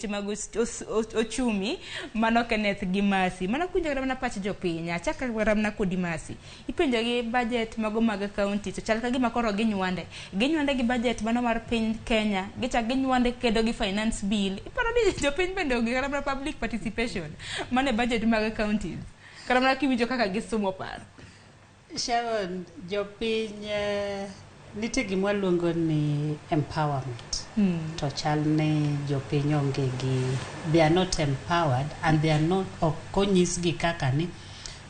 Weche mag ochumi mano Kenneth gi Mercy. Mano kuinjo kata mana pach jopiny. Achak kata mana kodi Mercy. Ipenjo gi budget mago mag county to chal ka gima koro ginywande. Ginywande gi budget mano mar piny Kenya. Gichak ginywande kedo gi finance bill. Iparo ni jopiny bende onge kata mana public participation mane budget mag counties. Kata mana kiwinjo kaka gisumo paro. Sharon, jopiny nitie gima waluongo ni empowerment. To chal ni jopiny onge gi they are not empowered and they are not ok onyisgi kaka ni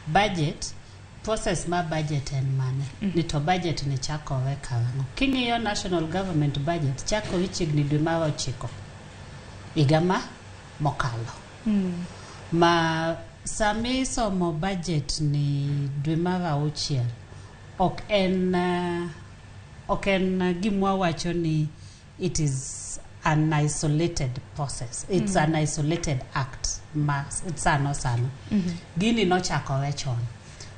budget process mar budget en mane ni to budget ni chakore karang'o. King'iyo national government budget chakore chiegni dwe mar 9 higa ma mokalo. Ma sami somo budget ni dwe mar 6 ok en gimwa wacho ni it is an isolated process, it's an isolated act ma sano sano gini nochakore chon.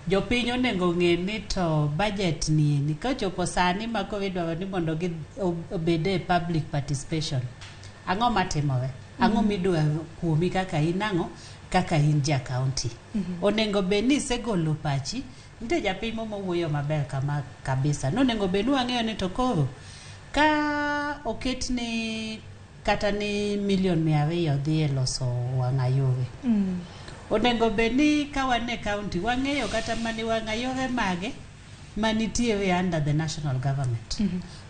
Jopiny onego ng'e ni to budget ni eni kochopo sani ma koro idwaro ni mondo gi obed e public participation, ang'o matimore, ang'o midwaro kuomi kaka in ang'o kaka in ja county onego bed ni isegolo pachi. Nitie japiny mo mowuoyo maber kama kabisa nonego bed ni wang'eyo ni to koro ka oket ni kata ni milion 200 dhi e loso wang'ayore, onego bed ni ka wan e county wang'eyo kata mani wang'ayore mage manitiere under the national government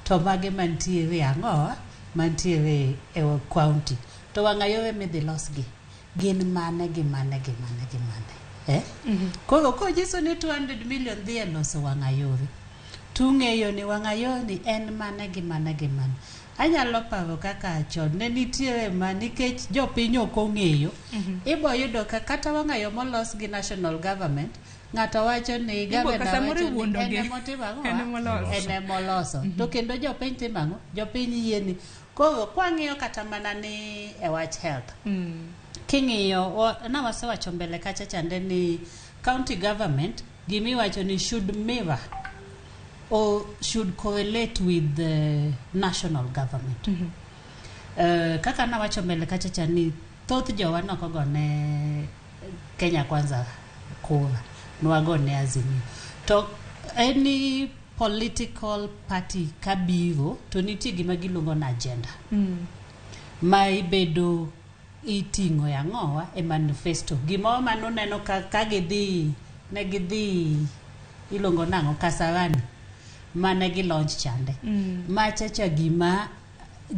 to mage mantiere ang'owa mantiere e county to wang'ayore midhi losgi gin mane gi mane gi mane gi mane, eh? Koro konyiso ni 200 million dhi e loso wang'ayore, tung'eyo ni wang'ayore ni en mane gi mane gi mane. Anyalo paro kaka chon ne nitiere ma nikech jopiny ok ong'eyo, ibo yudo ka kata wang'ayo molos gi national government, ng'ato wacho ni Ibo gavana ka samoro wacho ni iwuondogi. en emotimo ang'o? En emoloso. En emoloso. To kendo jopiny timo ang'o? Jopiny yie ni. Koro kwang'iyo kata mana ni e wach health, king'iyo nawasewacho mbele kacha chande ni county government gimiwacho ni should mirror or should correlate with the national government. Kaka nawacho mbele kacha cha ni thoth jowa nokogone Kenya Kwanza kura, nwagone Azimio. To any political party kabiro to nitie gima giluongo ni agenda ma ibedo iting'o e ang'owa e manifesto gimoro manuneno ka gidhi ne gidhi iluongo nang'o Kasarani mane gi launch chande machacha gima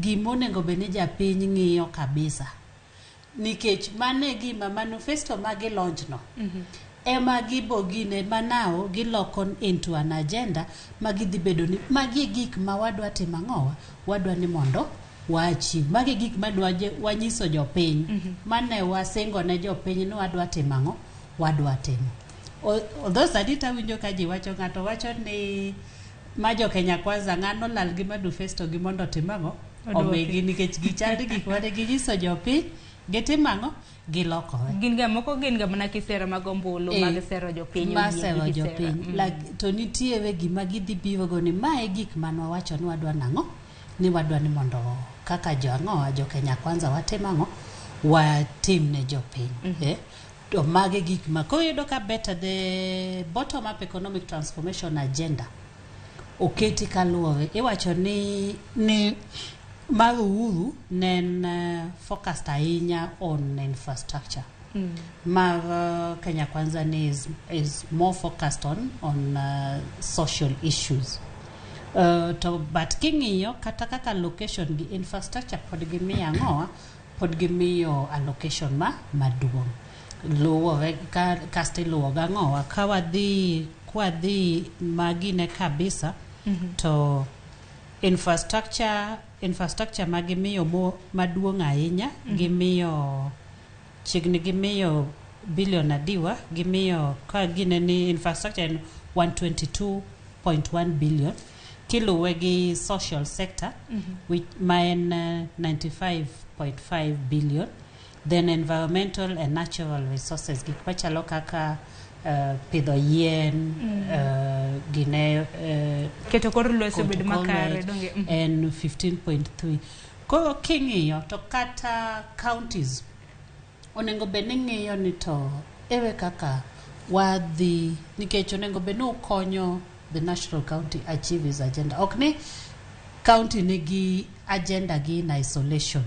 gimonego bed ni japiny ng'iyo kabisa nikech mano e gima manifesto ma gi launch no ema gibo gine ma now giloko into an agenda ma gidhi bedo ni magi e gik ma wadwa timo ang'owa wadwa ni mondo wa achieve magi e gik madwa wanyiso jopiny mane wasingo ne jopiny ni wadwa timo ang'o wadwa timo. Although sani tawinjo ka ji wacho ng'ato wacho ni ma jo Kenya Kwanza ng'ano lal gi manifesto gi mondo otim ang'o Oduoki. Omigi nikech gichal ni gik mane ginyiso jopiny gitimo ang'o gilokore. Gin ga moko gin ga mana kisera mag ombulu mag sero jopiny mar oyie sero gi kisera. Jopiny like, to nitiere gima gidhi birogo ni mae gik mane wawacho ni wadwa nang'o ni wadwa ni mondo kaka jo ang'owa jo Kenya Kwanza watim ang'o watim ne jopiny, eh? To mage gik ma koro iyudo ka better the bottom up economic transformation agenda oketi kaluwore iwacho ni mar Uhuru ne en focused ahinya on infrastructure, mar Kenya Kwanza ni is more focused on social issues. To but king'iyo kata kaka location gi infrastructure pod gimiyo ang'owa pod gimiyo allocation ma maduong' luwore ka kasto iluwo gang'owa ka wadhi kwadhi magine kabisa to infrastructure ma gimiyo mo maduong' ahinya gimiyo chiegni gimiyo bilion adiwa gimiyo ka gine ni infrastructure en 122.1 billion kiluwe gi social sector which ma en 95.5 billion, then environmental and natural resources gik machalo kaka pidho yien, gine keto kor lwasi keto obed kor makare lwasi donge. En 15.3. Koro king'iyo to kata counties onego bed ni ng'iyo ni to ere kaka wadhi, nikech onego bed ni ukonyo the national county achieve his agenda. Ok ni county nigi agenda gi in isolation.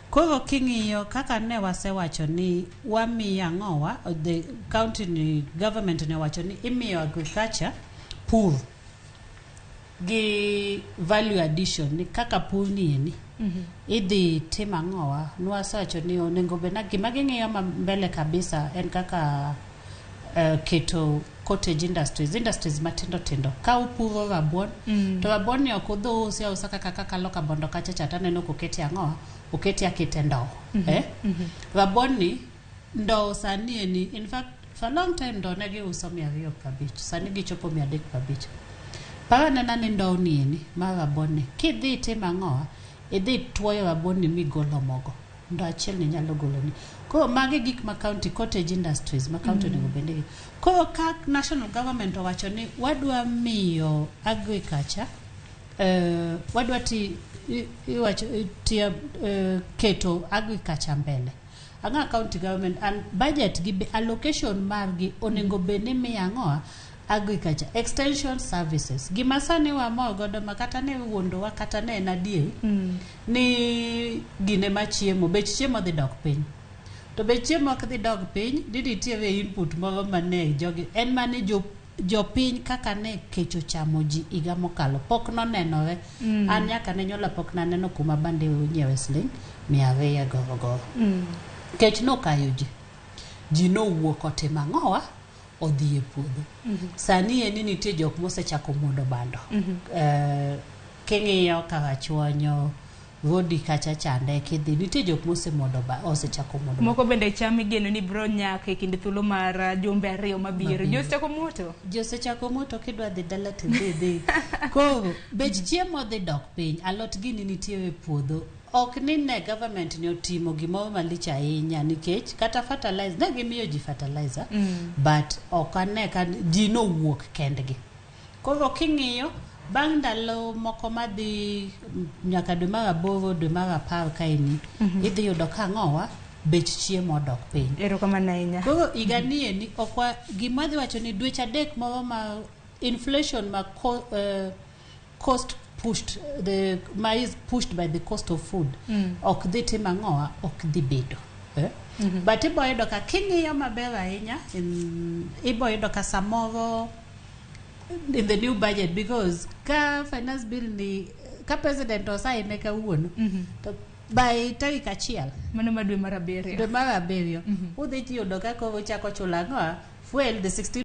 Koro king'iyo kaka ne wasewacho ni wamiyo ang'owa, the county ni government ne owacho ni imiyo agriculture, pur gi value addition, ni kaka pur ni eni idhi tim ang'owa. Nwasewacho ni onego bed na gima ging'iyo ma mbele kabisa en kaka keto cottage industries, industries matindo tindo. Ka upuro rabuon, to rabuon ni ok udhi usi ausa kaka kakalo Kabondo kacha cha, taneno koketi ang'owa, oketi akete ndowo, eh? Rabuon ni ndowo sani eni, in fact for a long time ndowo ne giuso 250, sani gichopo 350. Par anena ni ndowo ni eni mar rabuon ni kidhi itimo ang'owa, idhi tuoyo rabuon ni migolo mogo, ndo achiel ni nyalo goloni. Koro magi gik ma county, cottage industries ma county onego bed ni. Koro ka national government owacho ni wadwa miyo agriculture, wadwa ti iwacho tiyo, keto agriculture mbele, ang'a county government and budget gi be allocation margi onego bed ni miyo ang'owa, agriculture extension services. Gima sani wamor godo ma kata ne wuondowa kata ne en adier ni gine ma chiemo, bech chiemo dhi dok piny, to bech chiemo ok dhi dok piny ni nitiere input moro mane jogi en mane jo jopiny kaka ne kech ochamo ji higa mokalo pok nonenore. An nyaka ne nyuola pok naneno kuma bande inyiewe siling 200 gorogoro. Kech nokayo ji, ji nowuok otimo ang'owa, odhi e puodho. Sani eni nitie jok mosechako muodo bando. King'iyo Karachuonyo Rodi kacha chande, kidhi nitie jok mosemuodo ba osechako muodo. Moko bende cham igeno ni biro nyak e kind thuolo mar jumbe 2 mabiro. Mabiro. Ji osechako moto. Ji osechako moto, kidwa dhi dala tidhi idhi. Koro bech chiemo dhi dok piny, alot gini nitie e puodho. Ok ni ne government ni otimo gimoro malich ahinya, nikech kata fertilizer ne gimiyo ji fertilizer, but ok ane ka ji nowuok kendgi. Koro king'iyo bang' ndalo moko madhi nyaka dwe mar 8, dwe mar 10 kaeni, idhi yudo ka ang'owa, bech chiemo odok piny. Erokamano ahinya. Koro higa ni eni ok wa gima adhi wacho ni dweche 3 moro ma inflation ma cost pushed, the ma is pushed by the cost of food, ok dhi timo ang'owa, ok dhi bedo, eh? But ibo yudo ka king'iyo maber ahinya ibo yudo ka samoro in the new budget, because ka finance bill ni ka president osaine kawuono, to by tarik 1 mano ma dwe mar 7 dwe mar 7, udhi yudo ka koro uchako chulo ang'owa, fuel, the 16.